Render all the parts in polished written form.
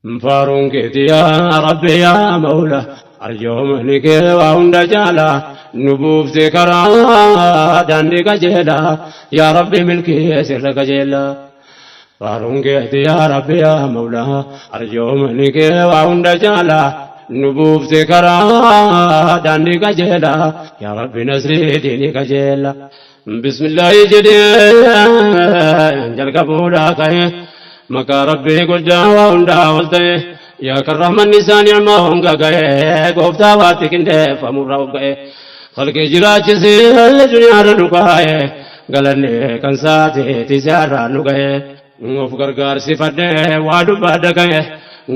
Faaruun keeti yaa Rabbi yaa Mawla, arjoomni kee waa hunda caala, nu buufte karaa daandii qajeelaa, yaa Rabbi milkii sirra qajeelaa. Faaruun keeti yaa Rabbi yaa Mawla, arjoomni kee waa hunda caala, nu buufte karaa daandii qajeelaa, yaa Rabbi nasrii diinii qajeelaa. Bismillaahi jedhee jalqabuudhaa ka'e, maqaa Rabbii guddaa waa hundaa ol ta'e, yaa kan rahmanni isaa ni'maa honga ga'e, gooftaa waatti qindeeffamurraa of ga'e, khalqii jiraachisee duniyaarra nu kaa'e, galanni kan saateeti si'arraa nu ga'e, of gargaarsifadhee waa dubbadha ka'e,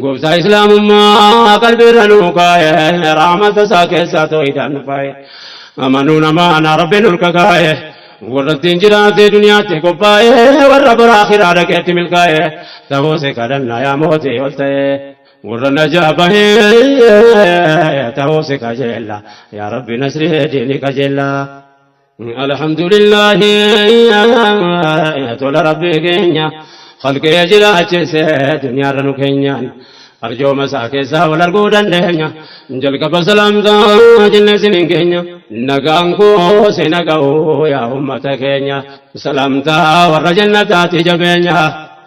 gooftaa islaamummaa qalbiirra nu kaa'e, rahmata isaa keessaa too'idhaan nu faa'e, amanuu namaa na Rabbiin ol kakaa'e, warra ittiin jiraatee duniyaatti qophaa'e, warra bara akhiraa dhaqeetti milkaa'e ta'uu si kadhannaa yaa mootii ol ta'e, warra najaa bahee ta'uu si kajeella, yaa Rabbi nasrii diinii kajeella. Alhamdulillahi, tola Rabbii keenya khalqee jiraachise duniyaarra nu keenyaan, arjooma isaa keessaa wal arguu dandeenya. Jalqaba salaamtaa jenne isiniin keenya, nagaan koo sina ga'u yaa ummata keenya, salaamtaa warra jannataati jabeenya.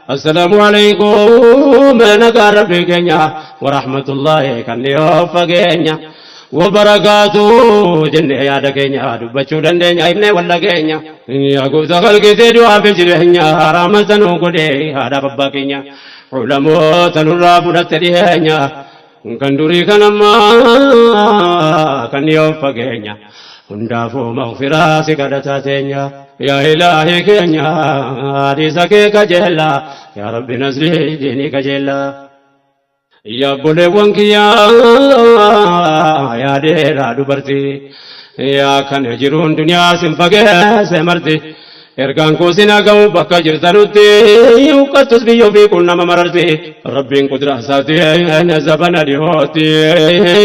Assalaamu alaikum, nagaa Rabbii keenya warahmatullaahi kan dhiyoo fageenya wabarakaatu jennee yaada keenya dubbachuu dandeenya himnee walla keenya. Yaa gooftaa kalqitee du'aa fi jireenya, rahmata nuu godhee haadhaaf abbaa keenya, ulamoota nurraa fudhatte dhiyeenya, kan durii kan ammaa kan dhiyoo fageenya, hundaafuu maghfiraa si kadhataa teenya. Yaa Ilaahi keenya, hadiisa kee kajeella, yaa Rabbi nasrii diinii kajeella. Yaa obboleewwan kiyyaa, yaa dheeraa dubartii, yaa kan jiruun duniyaa sin fageesse marti, ergaan koo sin haga'u bakka jirtanutti, huqqattus biyya ofii kun nama mararti. Rabbiin qudraa isaatiin zabana dhihootti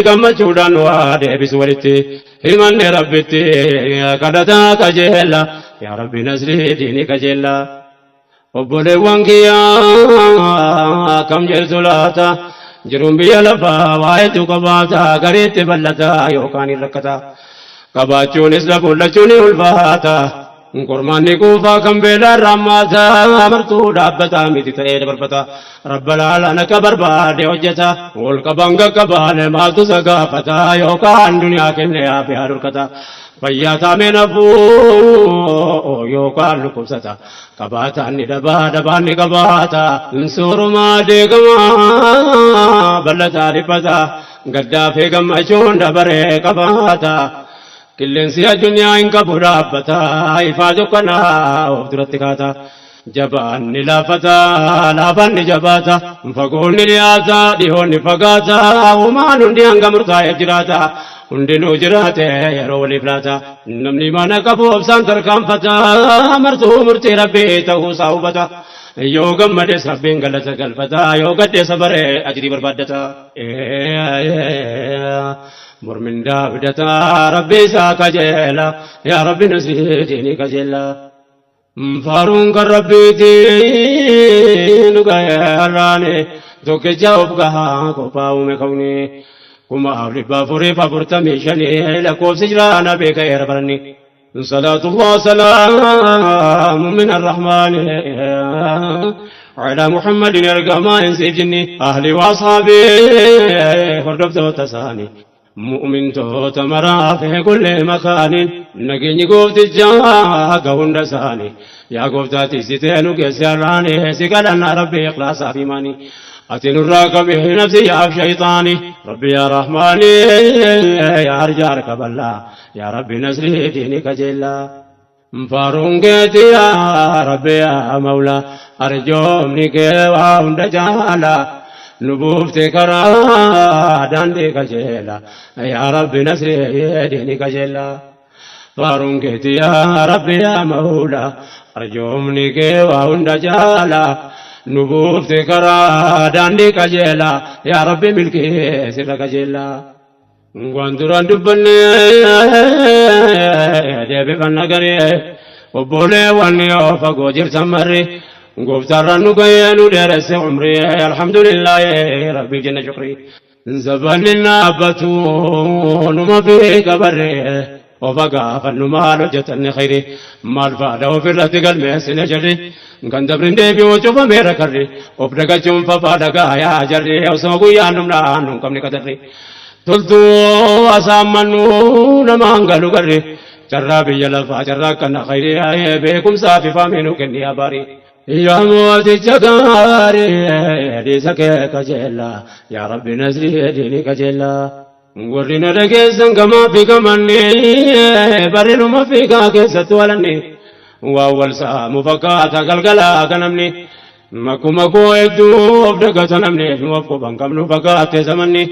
gammachuudhaan waa deebisu walitti himanne, Rabbitti kadhataa qajeella, yaa Rabbi nasrii diinii qajeella. Obboleewwan kiyyaa, akkam jirtu laata? Jiruun biyya lafaa waa hedduu qabaata, gariitti bal'ata yookaan hin rakkata, qabaachuunis dhabuun lachuun ni ulfaata. Qormaanni kuufaa kan beelaa rammaata, martuu dhaabbata miti ta'ee dabarfata, rabba laalaan akka barbaade hojjeta, ol qaban qaqqabaane maaltu isa gaafata, yookaan duniyaa kenne yaafee haa dhorkata, fayyaa taamee nafuu yookaan dhukkubsata, qabaataan ni dhabaa, dhabaan ni qabaata, soorumaa deegamaa bal'ataa dhiphata, gaddaa fi gammachuun dabaree qabaata. Qilleensi addunyaa hin qabu dhaabbata, ifaa dukkanaa of duratti kaata, jabaan ni laafata, laafaan ni jabaata, fagoon ni dhiyaata, dhihoon ni fagaata, uumaan hundi hanga murtaa'eef jiraata, hundinuu jiraate yeroo waliif laata, namni mana qabu obsaan tarkaanfata, martuu murtii Rabbii ta'uusaa hubata, yoo gammades Rabbiin galata galfata, yoo gaddeessa baree ajrii barbaaddata. Mormin daabdata, Rabbi isaa kajeela, yaa Rabbi nasrii diinii kajeela. Faaruun kan Rabbiiti nu ga'e har'aani, tokkicha of gahaa qophaa'ume kawni, 4445 lakkoofsi jira na beeka'eera baranni. صلاة الله سلام من الرحمن على محمد ergamaa insi أهلي وأصحابي hordoftoota isaanii mu'mintoota maraa fi kulli makaanin, nageenyi gooftichaa ga hunda isaanii. Yaa gooftaa tiksitee nu geesse har'aani, si kadhanna Rabbi ikhlaasaa fi imaanii, ati nurraa qabi nafsi yaaf shayxaani. Rabbi yaa Rahmaani, yaa arjaa harka bal'aa, yaa Rabbi nasrii diinii qajeellaa. Faaruun keeti yaa Rabbi yaa Mawla, arjoomni kee waa hunda caala, nu buufte karaa daandii qajeela, yaa Rabbi nasrii diinii qajeela. Faaruun keeti yaa Rabbi yaa Mawla, arjoomni kee waa hunda caala, nu buufte karaa daandii qajeela, yaa Rabbi milkii sirra qajeela. Waan duraan dubbanne deebifanna garee, obboleewwan yoo fagoo jirtan marri, Gooftaarraan nu ga'ee nu dheeresse umrii, alhamdulillaahi rabbiif jenna shukrii. Zabanni dhaabbatu numa beeka barree, ofa gaafannu maal hojjetanne khayri, maal faadha ofirratti galmeessine jarri, kan dabrin deebi'u cufameera karri, of dagachuun fafaa dhagaa yaa jarri, osoo guyyaan dhumnaan nun qabne qadarri. Toltuu asaammannu namaan galu garri, carraa biyya lafaa carraa kana khayri, beekumsaa fi faamii nu kenni abaarii. Yaa mooticha gaarii, hadiisa kee qajeelaa, yaa Rabbi nasrii diinii qajeelaa. Warri na dhageessan gamaa fi gamanni, barinuma fiigaa keessatti walanni, waan wal saamu fakkaata galgalaa ganamni. Makkuma koo hedduu of dagata namni, nu of quban qabnu fakkaate zamanni,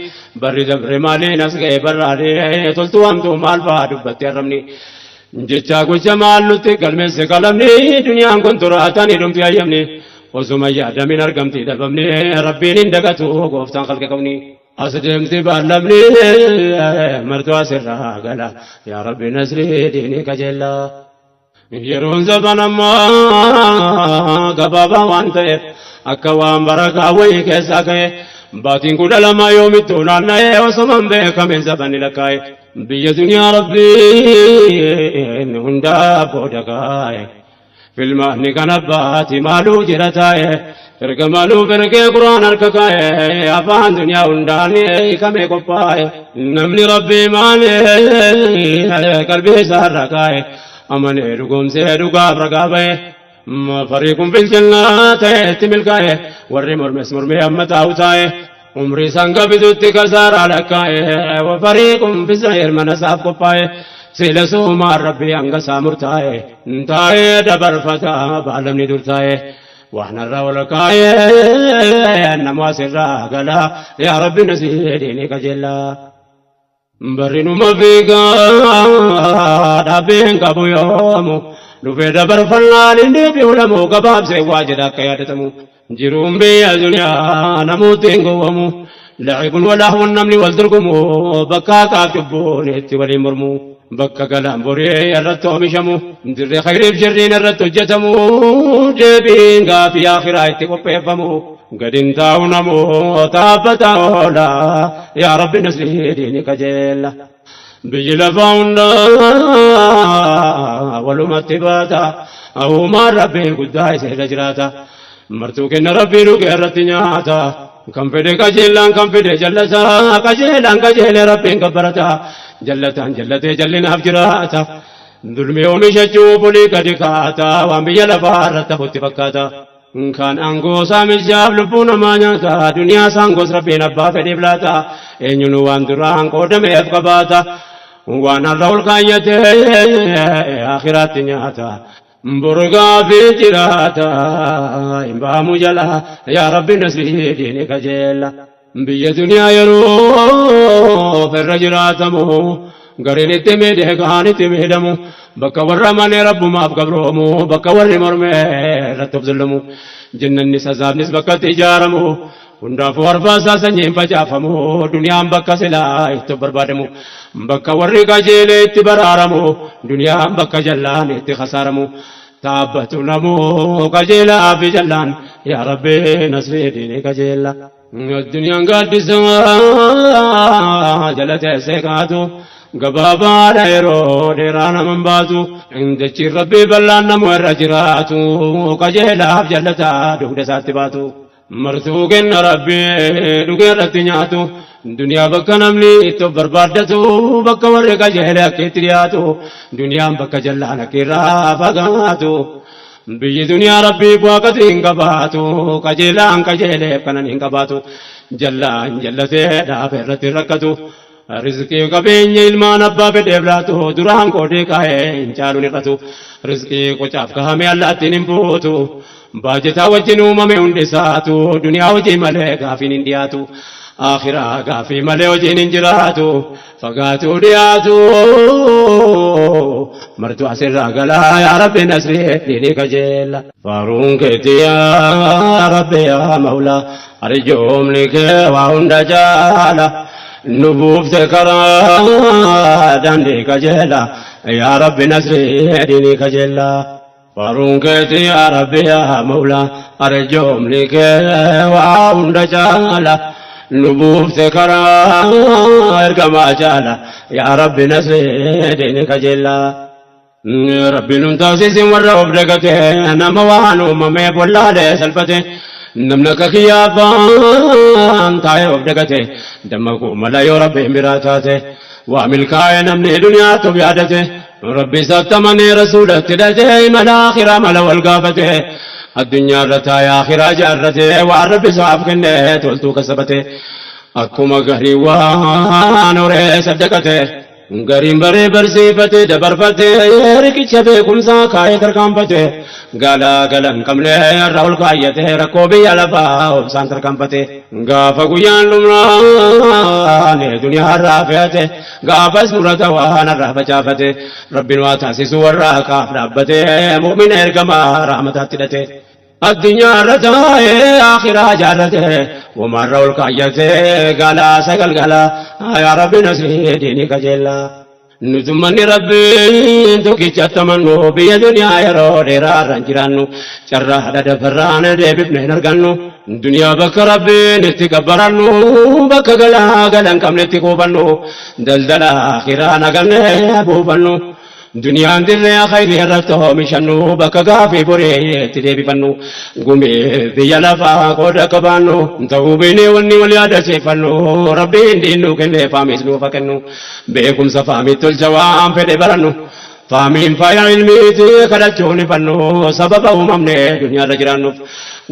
barri dabre maaliin as ga'e barraadee, toltuu hamtuu maal fa'aa dubbatti arrabni. Jecha gocha maal nutti galmeesse qalamni, duniyaan kun turaatanii dhumti hayyamni, osuma yaadamin argamti dhabamni, rabbiin hin dagatu gooftaan kalqe qabni. As deemti baallamni martuu asirraa gala, yaa rabbi nasrii diinii qajeellaa. Yeroon zaman ammaa gabaabaa waan ta'eef, akka waan barakaa wayii keessaa ka'e, baatiin 12 yoomittuu naanna'ee, osuma hin beekamin zabanni lakkaa'e. Biyya duniyaa rabbiin hundaa booda kaa'e. Filmaanni kan abbaati maaluu jira taa'e, erga maaluu ergee quraan harka kaa'e, afaan duniyaa hundaan hiikamee qophaa'e. Namni rabbii maalee qalbii isaarra kaa'e, amanee dhugoomsee dhugaaf ragaa ba'e. Fariiqun fil jannaa ta'etti milkaa'e, warri mormes mormee amma taa'u taa'e. Umrii isaan gabitutti kasaaraa lakkaa'e, fariiqun fi sa'iir mana isaaf qophaa'e. Sila suumaan rabbii hanga isaa murtaa'e, taa'ee dabarfata baalamni dur taa'e. Waan irra ol kaa'e nama asirraa gala, yaa rabbi nasii diinii qajeelaa. Barrinuma fiigaa dhaabbeen qabu yoomu, dhufee dabarfannaan hin deebi'u lamu, gabaabsee waa jedha akka yaadatamu. Jiruun biyya duniyaa namooti hin gowwamu, lacibun walahwan namni wal dorgomu, bakka haqaaf cubbuun itti waliin mormu, bakka galaan borii irratti oomishamu, dirree khayriif sharriin irratti hojjetamu, deebiin gaafii akhiraa itti qopheeffamu. Gadin taa'u namoota dhaabbata oola, yaa rabbi nasrii diinii qajeella. Biyyi lafaa hundaa walumatti baata, uumaan rabbii guddaa isa irra jiraata. Martuu kenna rabbii dhugee irratti nyaata. Kan fedhe qajeelaan kan fedhe jallata, qajeelaan qajeelee rabbiin gabbarata, jallataan jallatee jallinaaf jiraata. Dulmi oomishachuu bulii gadi kaata, waan biyya lafaa irratti hafutti fakkaata. Kan aangoo saamichaaf lubbuu namaa nyaata, duniyaa saangoos rabbiin abbaa fedhiif laata, eenyuun waan duraan qoodameef qabaata, waan har'a ol kaayyatee akhiraatti nyaata. Borgaa fi jiraata hin baamu jala, yaa rabbi nasrii diinii qajeela. Biyya duniyaa yeroo irra jiraatamu, gariin itti miidhee kaan itti miidhamu, bakka warra manee rabbumaaf gabroomu, bakka warri mormee irratti of zullamu, jannanni sazaabnis bakka itti ijaaramu, hundaafuu arfaasaa sanyiin facaafamu, duniyaan bakka silaa itti barbaadamu, bakka warri qajeelee itti baraaramu, duniyaan bakka jallaan itti khasaaramu. Taabbatu namuu qajeelaa fi jallaan, yaa rabbi nasrii diinii qajeela. Addunyaan gaaddisa jala teessee kaatu, gabaabaadha yeroo dheeraa naman baatu, dachiin rabbii bal'aan namu irra jiraatu, qajeelaaf jallataa dugda isaatti baatu. Martuu kenna rabbii dhugee irratti nyaatu, duniyaa bakka namni itti of barbaaddatu, bakka warri qajeele akka itti dhiyaatu, duniyaan bakka jallaan akka irraa fagaatu. Biyyi duniyaa rabbii bu'aa hin qabaatu, qajeelaan qajeeleef kanan hin qabaatu, jallaan jallatee dhaabe irratti rakkatu. Rizqii qabeenya ilmaan abbaa fedheef laatu, duraan qoodee kaa'ee hin caaluun hir'atu. Rizqii qocaaf kaa'ame allaattiin hin fuutu. Baajetaa wajjin uumame hundi isaatu, duniyaa hojii malee gaafiin hin dhiyaatu. Akhiraa gaafii malee hojiin hin jiraatu. Fagaatu dhiyaatu. Martu asirraa galaa, yaa rabbi nasrii diinii qajeela. Faaruun keetii yaa rabbi yaa mawlaa, arjoomni kee waa hunda jaala. Nu buufte karaa daandii qajeela, yaa rabbi nasrii diinii qajeela. Faaruun keeti yaa Rabbi yaa Mawlaa arjoomni kee waa hunda caala nu buufte karaa ergamaa caala yaa Rabbi nasrii diini kajeellaa. Rabbi nun taasisin warra of dagate nama waan uumamee bollaalee salphate namni akka kiyyaa abbaan taa'ee of dagate dammaquu mala yoo Rabbiin biraa taate waa milkaa'e namni duniyaatti of yaadate Rabbi isaatti amanee rasuulatti hidhate imala akhiraa mala wal gaafate addunyaa irra taa'ee akhiraa jaarrate waan Rabbi isaaf kenne toltuu kasabate akkuma garii waan horee saddaqate Gariin baree barsiifate dabarfate riqicha beekumsaa kaayee tarkaanfate galaa gala hin qabne irra ol kaayyate rakkoo biyya lafaa obsaan tarkaanfate gaafa guyyaan dhumnaan duniyaa irraa fe'ate gaafas murata waan irraa facaafate rabbiin waa taasisu warra haqaaf dhaabbate mu'mina ergamaa rahmataatti hidhate. Addunyaa irra taa'ee akhiraa jaallate womarra ol kaayyate galaa sagal galaa yaa rabbi nasrii diinii qajeellaa. Nutummanni rabbiin tokkicha amannu biyya duniyaa yeroo dheeraa irra hin jiraannu carraa haadha dafarraan deebifne hin argannu duniyaa bakka rabbiin itti gabbarannu bakka galaa gala hin qabne itti kuufannu daldala akhiraa naganne buufannu. Duniyaan dirree khayrii irratti oomishannu bakka gaafii borii itti deebifannu gumii biyya lafaa qooda qabaannu ta'uu beeknee wanni wal yaadachiifannu rabbiin diin nuu kennee faamis nuuf haa kennu beekumsa faamitti tolcha waan fedhe barannu faamiin faaya ilmiiti kadhachuun ifannu sababa uumamne duniyaarra jiraannuuf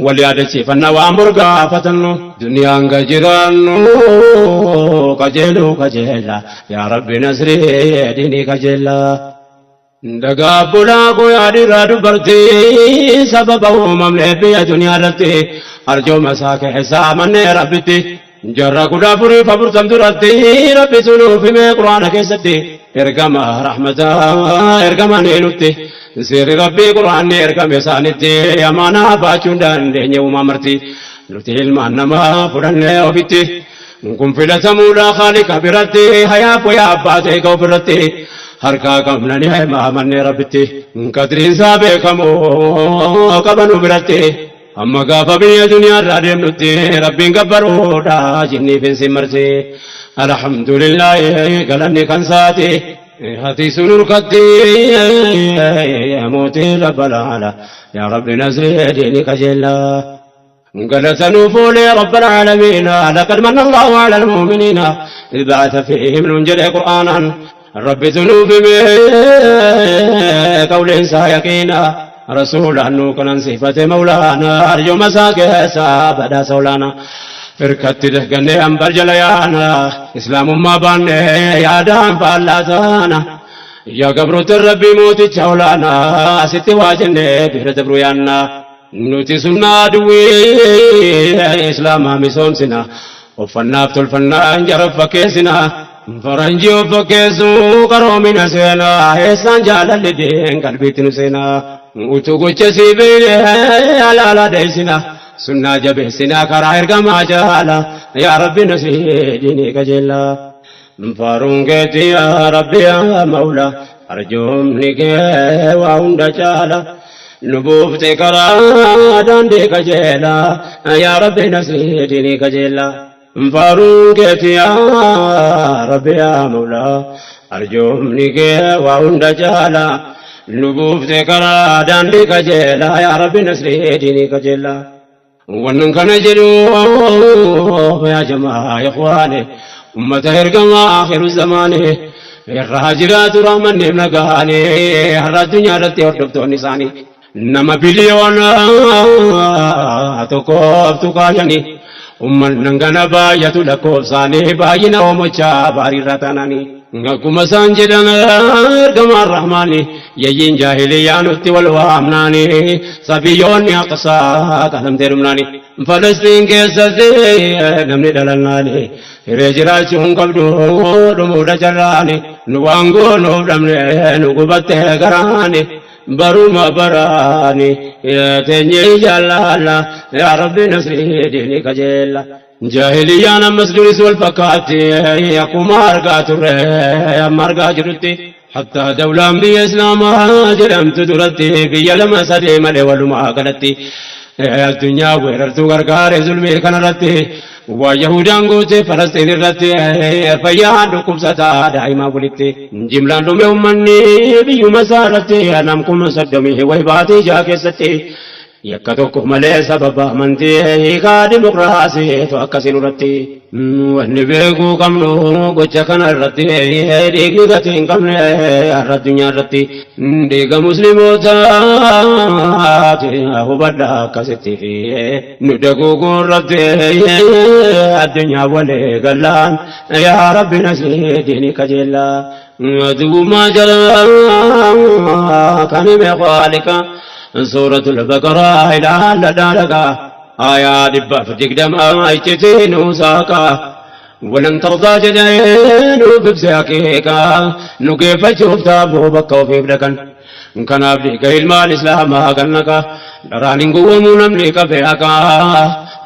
wal yaadachiifanna waan bor gaafatannu duniyaan ga jiraannu qajeeluu qajeela Yaa Rabbi nasrii diinii kajeellaa. Dagaa bulaa guyyaa dhiiraa dubartii sababa uumamne biyya duniyaa irratti arjooma isaa keessaa mannee Rabbitti jarra 1440 duratti Rabbi sunuuf himee quraana keessatti ergama rahmataa ergama nutti seerri Rabbii quraanni ergame isaanitti amaanaa baachuu dandeenye uumaa marti nuti ilmaan namaa fudhannee ofitti. Kun filatamuudha Khaaliqa biratti hayaa foyaa abbaa ta'e ka ofirratti harkaa qabna ni hima Rabbitti qadriin isaa beekamu qabanu biratti amma gaafa biyya duniyaa irraa deemnutti Rabbiin gabbaruudha jinniif insi marti alhamdulillaahi galanni kan saati hati sunurkatti mootii rabbalaala yaa Rabbi nasrii diini qajeellaa. Galata nuuf oolee Rabbal Aalamiina laqad manna Allahu ala al-mu'miniina idh ba'atha fiihim nuun jedhe Qur'aanaan Rabbitu nuuf hime qawliin isaa yaqiina rasuulaan nuu kanansiifate mawlaana arjooma isaa keessaa badhaasa olaana firkatti dehgannee hambar jala yaana islaamummaa baanne yaadaan faallaa taana yaa gabroota Rabbii mooticha olaanaa asitti waa jennee bira dabru yaannaa. Nuti sunnaa duwwii islaamaa misoomsina. Uffannaaf tolfannaan jara fakkeessina. Faranjii of fakkeessuu qaroomina seenaa. Eessaan jaalalli deen qalbiitti nu seenaa. Utuu gocha sii beekne alaala dheessina. Sunnaa jabeessina karaa ergamaa jaala. Yaa Rabbi nasrii diinii qajeellaa. Faaruun keetti yaa Rabbi yaa Mawla arjoomni kee waa hunda caala nu buufte karaa daandii qajeela yaa Rabbi nasrii diinii qajeela. Faaruun keetti yaa Rabbi yaa Mawla arjoomni kee waa hunda caala nu buufte karaa daandii qajeela yaa Rabbi nasrii diinii qajeela. Wannan kana jedhu yaa jamaa ikhwaane ummata ergamaa akhiru zamaane irraa jiraatu rahmanni nagaane har'a addunyaa irratti hordoftoonni isaanii nama 1.5 biliyoona ummannan kana baay'atu lakkoofsaanii baay'ina oomochaa baariirra taananii akkuma isaan jedhan ergamaan rahmaani yayyiin jaahiliyyaa nutti wal waamnaani sabiyyoonni aqsaa qalamtee dhumnaani Falastiin keessatti namni dhalannaani hiree jiraachuu hin qabdu dhumuudha carraani nu waan goonuuf dhabne nu gubattee garaani baruma baraani teenyee jaallalla yaa Rabbi nasrii diinii qajeella. Jaahiliyyaan ammas duris wal fakkaatti akkuma argaa turre amma argaa jirutti. Hattaa dawlaan biyya Islaamaa jedhamtu duratti biyya lama sadii malee walumaa galatti addunyaa weerartuu gargaare zulmii kanarratti waan Yahudaan goote Falastiin irratti fayyaan dhukkubsataa daa'imaa walitti jimlaan dhume uummanni biyyuma isaa irratti nam 30,000 wayi baatee jaha keessatti yakka tokko malee sababa amantii hiikaa dimokiraasiitu akkasii nurratti. Wanni beekuu qabnu gocha kana irratti dhiigni gatii hin qabne har'a addunyaa irratti dhiiga muslimootaati hubadha akkasitti fi nu daguuguu irratti addunyaa walii gallaan yaa rabbi nasii diinii kajeellaa. Duwwummaa jala kan hime khaalika suuratul baqaraa ilaalladhaa dhagaa. Aayaa 120 iccitii nuu saaqa. Walan tardaa jedhee nuuf ibse akeeka. Nu geeffachuuf taaboo bakka ofiif dhaqan. Kanaaf dhiiga ilmaan islaamaa kan naqa. Dharaan hin gowwoomuu namni qabe haqa.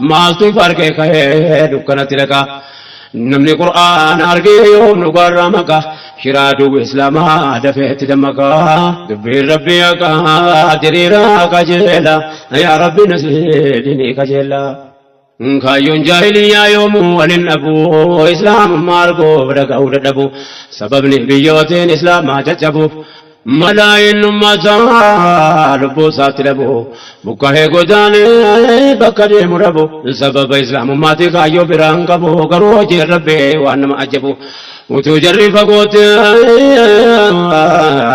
Maaltu ifa argee ka'ee dukkanatti dhaqa. Namni Qur'aana argee yoom dhugaarraa maqa. Shiraa duwwi islaamaa dafee itti dammaqa. Dubbiin Rabbii haqa diriiraa qajeela. Yaa Rabbi nasiidinii qajeela. Kaayyoon jaahiliyyaa yoomuu walin dhabu. Islaamummaa arguuf dhaga'uu dadhabu. Sababni biyyootiin islaamaa caccabuuf. Malaayiin ummataa lubbuu isaatti dhabu. Buqqa'ee godaanee bakka deemu dhabu. Sababa islaamummaatii kaayyoo biraan qabu. Garuu hojiin Rabbii waan nama ajabu. Utuu jarri fagootti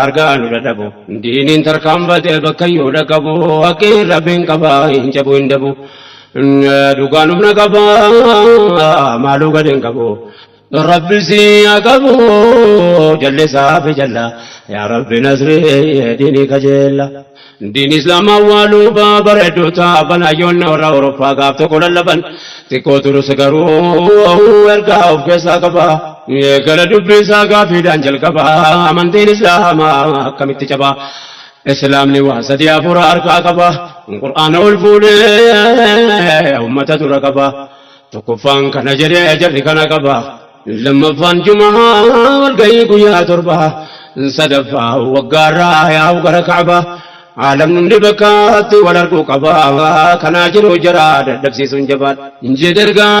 argaa nu dadhabu. Diiniin tarkaanfatee bakka iyyuu dhaqabu. Haqqiin Rabbiin qaba hin cabu hin dabu. Dhugaan humna qaba maaluu gadi hin qabu. Rabbi si haa qabu jallisaa fi jalla yaa Rabbi nasri diinii kajeella. Diin Islaamaa awwaaluu bareedduu taa'an hayyoonni warra Awurooppaa gaaf tokko lallaban xiqqoo turus garuu ergaa of keessaa qaba. Gara dubbii isaa gaafiidhaan jalqaba amantiin Islaamaa akkamitti cabaa. Islaamni waa sadii afur harkaa qaba. Qur'aana ol fuudhee ummata dura qaba. Tokkoffaan kana jedhee jarri kana qaba. Lammaffaan jumaa walgahii guyyaa torba. Sadaffaa waggaarraa yaa'u gara Ka'aba. Aalamni hundi bakkaatti wal arguu qaba. Kanaa jiru jara dadhabsiisuun jabaadha. Jedhe ergaa.